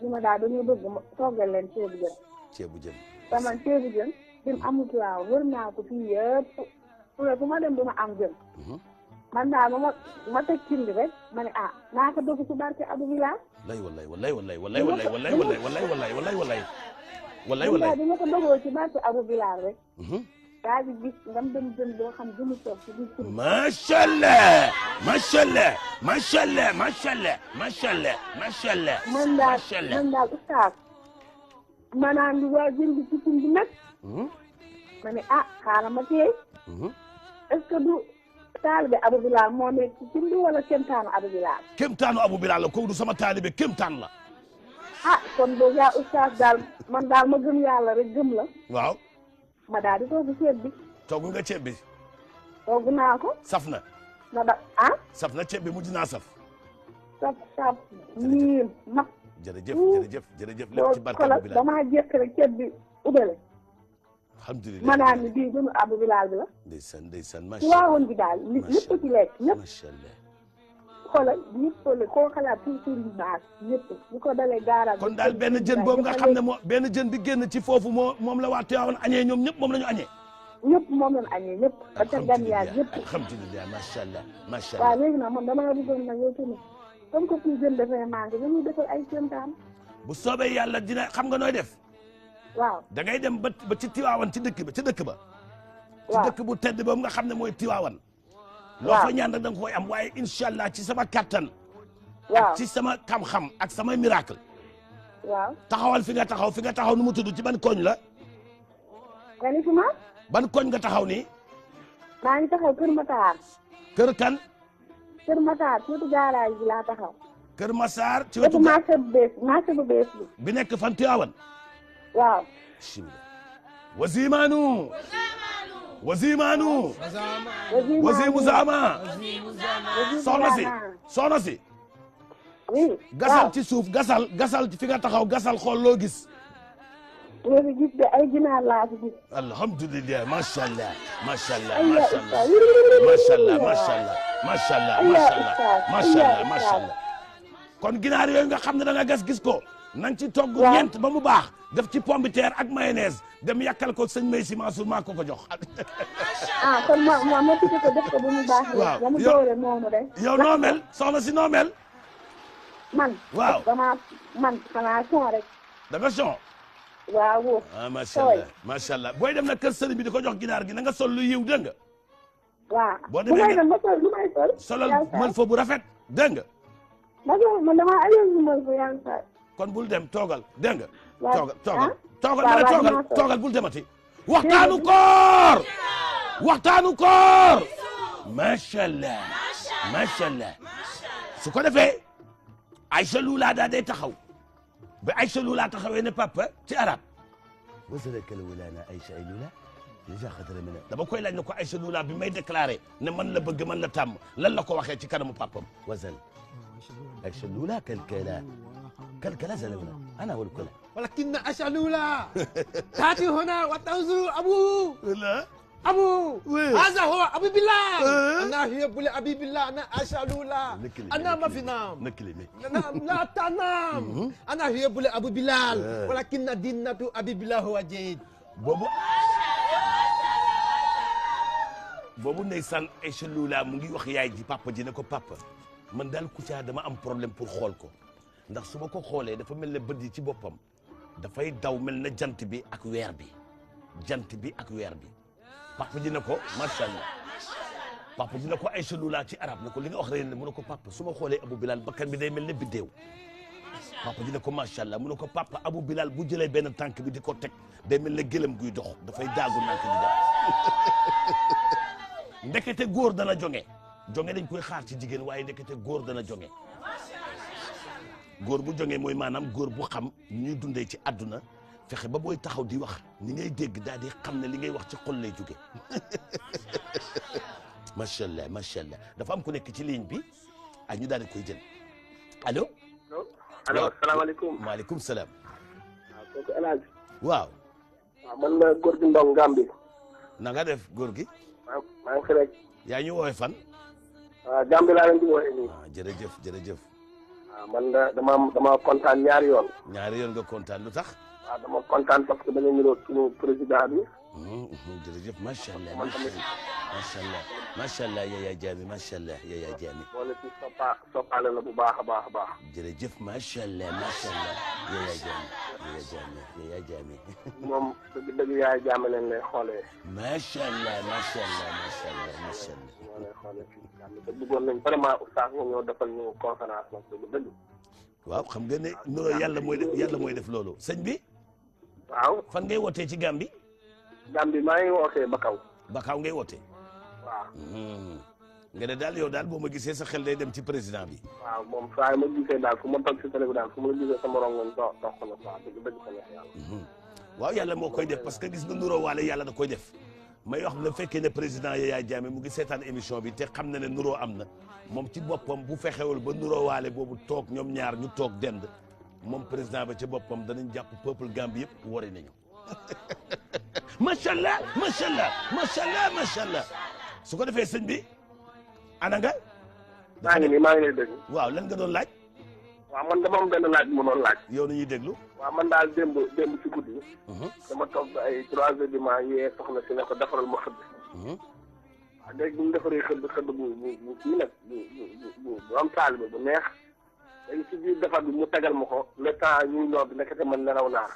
ñu ma daal dañoo bëgg ma toggal leen ceebu jën. ceebu jën. te man ceebu jën dim amut waaw wër naa ko fii yëpp fu ma dem du ma am jën. man daal ma teg cindi rek ma ne naa ko dugg ci barke Abou Bilal. wallaay. dama ko dogoo ci barke Abou Bilal rek. daal di gis nga dem jën boo xam ne toog ci biir cindi. macha allah. man daal oustaz. ma naan di waa jën bi ci cindi nag. ma ne xaaral ma teey. est-ce que du taalibe Abou Bilal moo nekk ci cindi wala kéemtaanu Abou Bilal. kéemtaanu Abou Bilal la kooku du sama taalibe kéemtaan la. kon boobu yaa oustaz daal man daal ma gëm yàlla rek gëm la. waaw. ma daal di togg ceeb bi. togg nga ceeb bi. togg naa ko. saf na. saf na ceeb bi mujj naa saf. saf nii mag. jërëjëf lépp ci barke Abou Bilal damaa jékki rek ceeb bi ubale. alhamdulilah ma naan ni bii gënu Abou Bilal bi la. ndeysaan ci waawoon bi daal lépp ci lekk ñëpp. macha allah. xoolal ñëpp koo xalaat toujours yu baax ñëpp ñu ko dalee gaaraat. kon daal benn jën boobu nga xam ne benn jën bi génn ci foofu moom la waa Tivaouane añee ñoom ñëpp moom la ñu añee. ñëpp moom la ñu añee ñëpp. ba ca gan yaa ñëpp. alhamdulilah macha allah. waaw léegi nag man damaa bëggoon nag yow tamit comme que suñu jën dafay manqué dañuy defal ay kéemtaan. bu soobee yàlla dina xam nga nooy def. waaw da ngay dem ba ci Tivaouane ci dëkk ba. ci dëkk bu tedd boobu nga xam ne mooy Tivaouane. loo fa ñaan rek da nga koy am waaye incha allah ci sama kattan. ak ci sama xam-xam ak sama miracle. waaw taxawal fi nga taxaw nu mu tudd ci ban koñ la. ban koñ nga taxaw nii. maa ngi taxaw Kër Matar. Kër kan. Kër Matar ci wetu garage bi laa taxaw. Kër Massar ci wetu marché bu bees bi. bi nekk fan Tivaouane. waaw. Wazimanu. Wazimu Zama. soxna si. gasal ci suuf gasal fi nga taxaw gasal xool loo gis. loolu gis de ay ginaar laa fi gis. alhamdulilah macha allah. kon ginaar yooyu nga xam ne da nga gis ko. na nga ci togg ñeent ba mu baax. def ci pomme de terre ak mayonnaise dem yàkkal ko sëñ May Si Mansour maa ko jox. kon ma tuuti ko def ko ba mu baax. waaw mu doore noonu rek. yow noo mel soxna si noo mel. man. waaw xanaa son rek. da nga son. waaw. macha allah booy dem na kër sëriñ bi di ko jox ginaar gi na nga sol lu yiw dégg nga. waaw boo demee ma sol lu may sol. solal mën fa bu rafet dégg nga. man damaa ayoo mën fa yàlla. kon bul dem toogal dégg nga. waaw toogal bul demati. waxtaanu koor. macha allah. su ko defee. Aïcha Lula daa day taxaw. ba Aïcha Lula taxawee ne papa ci arab. wasalaka la walaana Aïcha ay Lula. dama koy laaj ne ko Aïcha Lula bi may déclaré ne man la bëgg man la tàmm lan la ko waxee ci kanamu papam. wasal Aïcha Lula كالكلا زلمنا انا اقول كلا ولكن اشعلولا تاتي هنا وتنظر ابوه لا ابو هذا هو ابي بالله انا هي بولي ابي بالله انا اشعلولا انا ما في نام لا تنام انا هي بولي ابو بلال ولكن دينة ابي بالله هو جيد boobu ndeysaan Aïcha Lula mu ngi wax yaay ji papa ji ne ko papa man daal Kouthia dama am problème pour xool ko ndax su ma ko xoolee dafa mel ne bët yi ci boppam dafay daw mel na jant bi ak weer bi papa ji ne ko macha allah papa ji ne ko Aïcha Lula ci arab ne ko li nga wax rek ne mu ne ko papa su ma xoolee Abou Bilal bakkan bi day mel ne biddéew papa ji ne ko macha allah mu ne ko papa Abou Bilal bu jëlee benn tànk bi di ko teg day mel ne gëlëm guy dox dafay daagu nànk di daw ndekete góor dana jonge dañ koy xaar ci jigéen waaye ndekete góor dana jonge góor bu jonge mooy maanaam góor bu xam ñuy dundee ci àdduna fexe ba booy taxaw di wax ni ngay dégg daal di xam ne li ngay wax ci xol lay jóge macha allah dafa am ku nekk ci ligne bi ak ñu daal di koy jël allo. allo asalaamaaleykum. maaleykum salaam. waaw kooku El Hadj. waaw. waaw man la góor gi Ndong Gambi. na nga def góor gi. waaw maa ngi fi rek. yaa ñu woowee fan. waaw Gambi laa leen di woowee nii. jërëjëf. waaw man dama kontaan ñaari yoon. ñaari yoon nga kontaan lu tax. waaw dama kontaan parce que dañoo ñëw suñu président bi. jërëjëf macha allah macha allah Yaya Jammeh macha allah Yaya Jammeh. boole ci soppaale la bu baax a baax a baax. jërëjëf macha allah Yaya Jammeh Yaya Jammeh. moom dëgg Yaya Jammeh leen lay xoolee. macha allah. moo lay xoolee fii te bëggoon nañ vraiment oustaz nga ñëw defal ñu conférence nag dëgg. waaw xam nga ne nuroo yàlla mooy def loolu sëñ bi. waaw fan ngay wootee ci Gambie. Gambie maa ngi wootee Bakaw ngay wootee. waaw. nga ne daal yow daal boo ma gisee sa xel day dem ci président bi. waaw moom saa yi ma gisee daal fu ma toog si télé bi daal fu ma la gisee sama rongoñ dox na waaw dëgg sa neex yàlla. waaw yàlla moo koy def parce que gis nga nuroo waale yàlla da koy def may wax ne fekkee ne président Yaya Jammeh mu ngi seetaan émission bi te xam na ne nuroo am na moom ci boppam bu fexewul ba nuroo waale boobu toog ñoom ñaar ñu toog dend moom président ba ci boppam danañ jàpp peuple Gambie yëpp wari nañu. macha allah su ko defee sëñ bi ana nga. maa ngi lay déglu. waaw lan nga doon laaj. waaw man dama am benn laaj bu ma doon laaj. yow na ñuy déglu. waaw man daal démb ci guddi. dama toog ba ay 3 heures du matin yee soxna si ne ko defaral ma xëdd. waaw léegi bu ñu defaree xëdd bu kii nag bu am taalibe bu neex. léegi ci biir defar bi mu tegal ma ko le temps ñuy ñor bi nekkate man nelaw naa.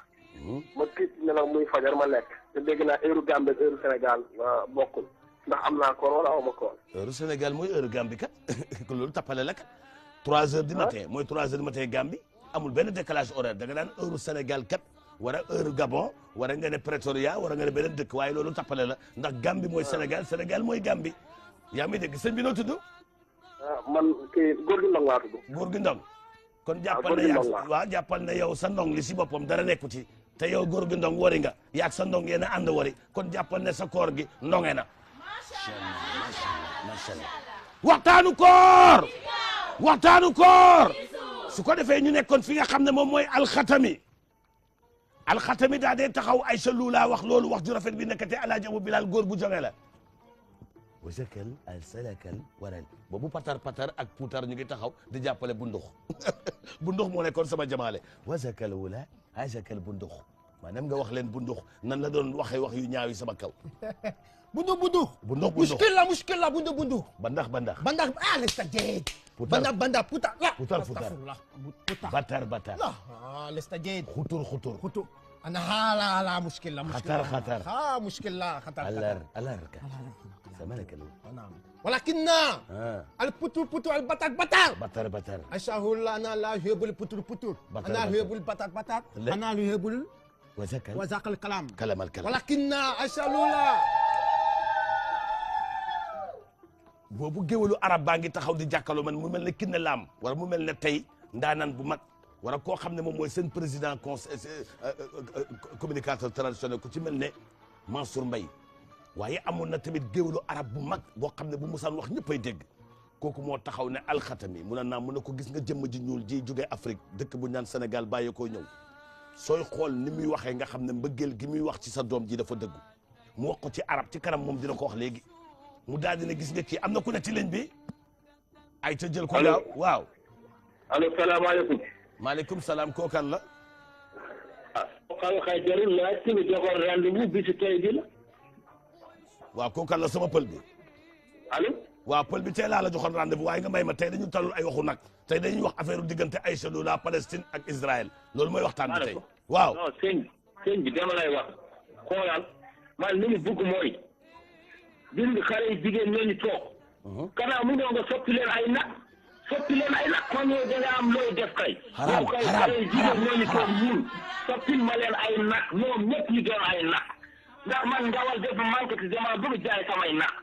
ma tiit nelaw muy fajar ma lekk. te dégg naa heure Gambie ak heure Sénégal bokkul ndax am naa koor wala aw ma koor. heure Sénégal mooy heure Gambie kat loolu tappale la kat 3 heures du matin mooy 3 heures du matin Gambie amul benn décalage horaire da nga daan heure Sénégal kat wala heure Gabon wala nga ne Pretoria wala nga ne beneen dëkk waaye loolu tappale la ndax Gambie mooy Sénégal Sénégal mooy Gambie yaa ngi dégg sëñ bi noo tudd. man kii góor gi ndong laa tudd. góor gi ndong. kon jàppal ne jàppal ne yow sa ndong li si boppam dara nekku ci te yow góor gi ndong wari nga yaag sa ndong yéen a ànd wari kon jàppal ne sa koor gi ndonge na. macha allah waxtaanu koor su ko defee ñu nekkoon fi nga xam ne moom mooy alxatami daa dee taxaw Aïcha Lula wax loolu wax ju rafet bi nekkate Alaaji Abu Bilal góor bu jonge la wasakal al salakal waral boobu patar ak puutar ñu ngi taxaw di jàppale bundux bundux moo nekkoon sama jamaale wasakal wula asakal bundux maanaam nga wax leen bundux nan la doon waxee wax yu ñaaw yi sama kaw bundux muskila bundux bandax lesta jeed banda puta batar lesta jeed xutur ana hala muskila xatar alarka ولكن البطر البطر أشهد أنا لا يحب البطر أنا يحب البطر أنا يحب وزاق الكلام ولكن أشهد لا boobu géwalu arab baa ngi taxaw di jàkkaloo man mu mel ne Kiné Lam wala mu mel ne tey ndaanan bu mag wala koo xam ne moom mooy seen président communicateur traditionnel ku ci mel ne Mansour Mbaye waaye amoon na tamit géwalu arab bu mag boo xam ne bu musaan wax ñëppay dégg kooku moo taxaw ne alxatami mu ne naa mun na ko gis nga jëmm ji ñuul ji jógee Afrique dëkk bu ñaan Sénégal bàyyi koo ñëw sooy xool ni muy waxee nga xam ne mbëggeel gi muy wax ci sa doom ji dafa dëggu mu wax ko ci arab ci kanam moom dina ko wax léegi mu daal dina gis nga kii am na ku ne ci ligne bi ay ta jël ko waaw allo salaamaaleykum. maaleykum salaam kookan la. xëy jarul laaj ci joxoon rendez-vous bi si tey bi la. waaw kookan la sama pël bi. allo. waaw pël bi tey laa la joxoon rendez-vous waaye nga may ma tey dañu talul ay waxu nag tey dañuy wax affaire diggante Aïcha Lula Palestine ak Israël loolu mooy waxtaan bi tey. waaw non sëñ bi dama lay wax xoolal man li mu bëgg mooy bind xale yi jigéen ñooñu toog. kanaa mu ñëw nga soppi leen ay nag kon yow da nga am looy def kay. yow kay xale yi jigéen ñooñu toog ñun soppil ma leen ay nag ñoom ñëpp ñu doon ay nag ndax man ndawal def manqué te dama bëgg jaay samay nag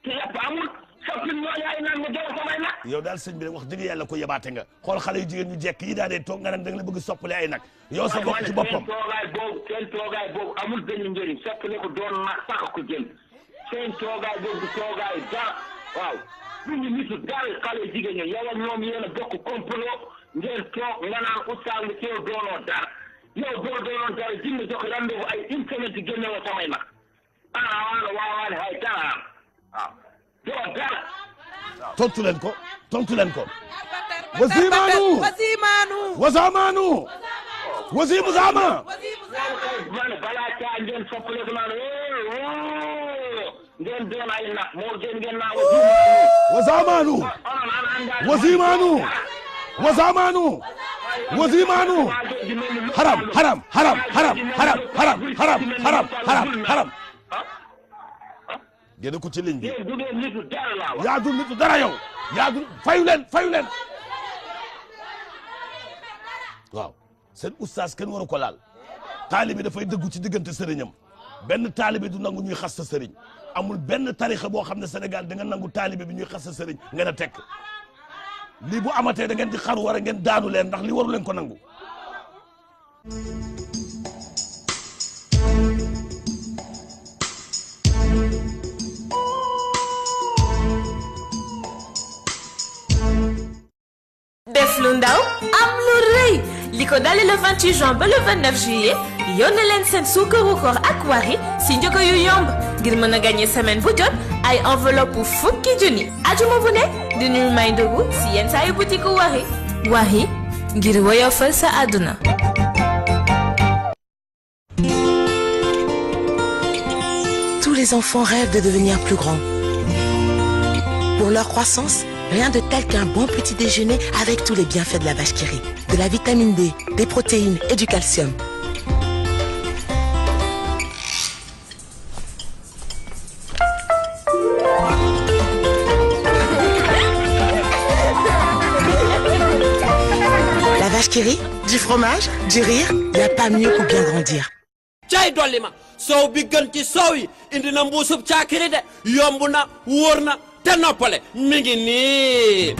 te yëpp amul soppil ñooñu ay nag nga jox samay nag. yow daal sëñ bi wax dëgg yàlla ko yabaate nga xool xale yu jigéen ñu jekk yi daal di toog nga ne da nga la bëgg soppale ay nag yow sa bopp ci boppam seen toogaay boobu amul benn njëriñ soppile ko doon nag sax ko jël seen toogaay boobu toogaay dara waaw bu ñu nitu dara xale jigéen ñi yow ak ñoom yéen a bokk complot ngeen toog nga naan oustaz nga teew doonoo dara yow boo doonoon dara jënd jox rendez-vous ay une semaine ci génne wa samay nag waaw hay dara waaw doo dara tontu leen ko tontu leen ko wasimaanu wasamanu wasimu sama man balaa caa ngeen soppale ko naan ngeen doon ay nag moo gën ngeen naa wasamanu wasimanu wasamanu wasimanu haram haram haram haram haram haram haram haram haram haram génn ko ci ligne bi yaa dul nitu dara yow yaa dul fayu leen waaw seen oustaz kenn waru ko laal taalibe dafay dëggu ci diggante sëriñam benn taalibe du nangu ñuy xas sa sëriñ amul benn tarixa boo xam ne Sénégal da nga nangu taalibe bi ñuy xas sa sëriñ nga na tekk lii bu amatee da ngeen di xaru war a ngeen daanu leen ndax lii waru leen ko nangu. def lu ndaw am lu rëy li ko dalee le 28 juin ba le 29 juillet yónnee leen seen suukaru koor ak Wari si njëkk yu yomb ngir mën a gagné semaine bu jot ay enveloppe bu fukki junni ajuma bu ne dinañu may ndogu si yenn saa yu boutique Wari Wari ngir woyofal sa àdduna. Tous les enfants rêvent de devenir plus grands. Pour leur croissance, rien de tel qu'un bon petit déjeuner avec tous les bienfaits de la vache qui rit. De la vitamine D, des protéines et du calcium. La vache qui rit, du fromage, du rire, il n'y a pas mieux pour bien grandir. cay dolli ma soow bi gën ci soow yi indi na mbuusub caakiri de yomb na wóor na te noppale mi ngi nii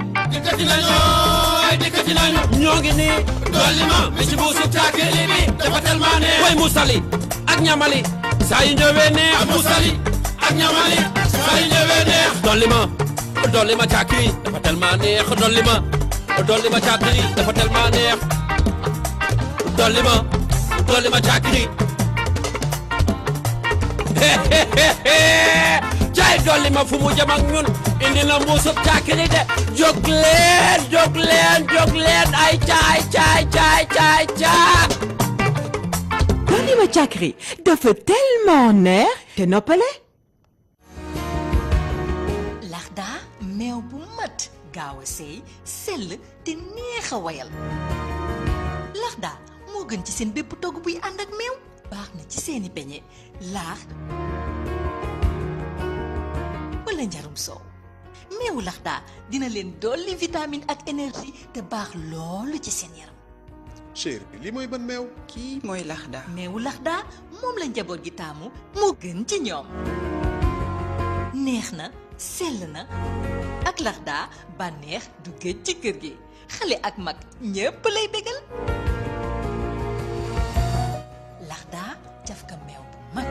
dikkati nañu ñoo ngi nii dolli ma mi ci mbuusub caakiri bi dafa tellement neex way musali ak ñamali saa yu ñëwee neex musali ak ñamali saa yu ñëwee neex dolli ma caakiri dafa tellement neex dolli ma caakiri dafa tellement neex dolli ma caakiri caay dolli ma fu mu jëm ak ñun indi na mbuusub caakiri de jóg leen ay caay dolli ma caakiri dafa tellement neex te noppale. Laxda meew bu mat gaaw a seey sell te neex a wayal Laxda moo gën ci seen bépp togg buy ànd ak meew baax na ci seeni beñe laax wala njarum soow meewu Laxda dina leen dolli vitamine ak énergie te baax loolu ci seen yaram. chéri bi lii mooy ban meew. kii mooy Laxda. meewu Laxda moom la njaboot gi taamu moo gën ci ñoom neex na sell na ak Laxda bànneex du gëj ci kër gi xale ak mag ñépp lay bégal. Laxda jaf ka meew bu mat.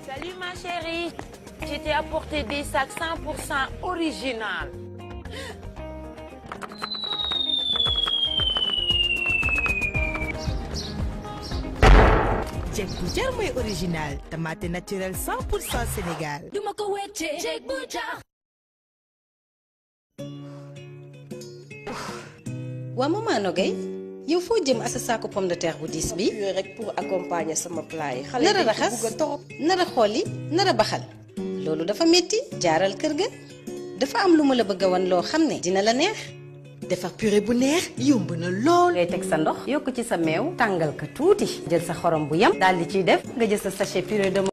Salut ma chérie, je t'ai apporté des sacs 100% original. jeeg bu jar mooy original tomate naturel 100% Sénégal. duma ko wecce jeeg bu jar. waa maman Nogay yow foo jëm asa saako pomme de terre bu diis bi rek pour accompagner sama plat yi. xale nar a raxas nar a xolli nar a baxal loolu dafa metti jaaral kër ga dafa am lu ma la bëgg a wan loo xam ne dina la neex. defar purée bu neex yomb na lool. ngay teg sa ndox yokk ci sa meew tàngal ka tuuti jël sa xorom bu yam daal di ciy def nga jël sa sachet purée de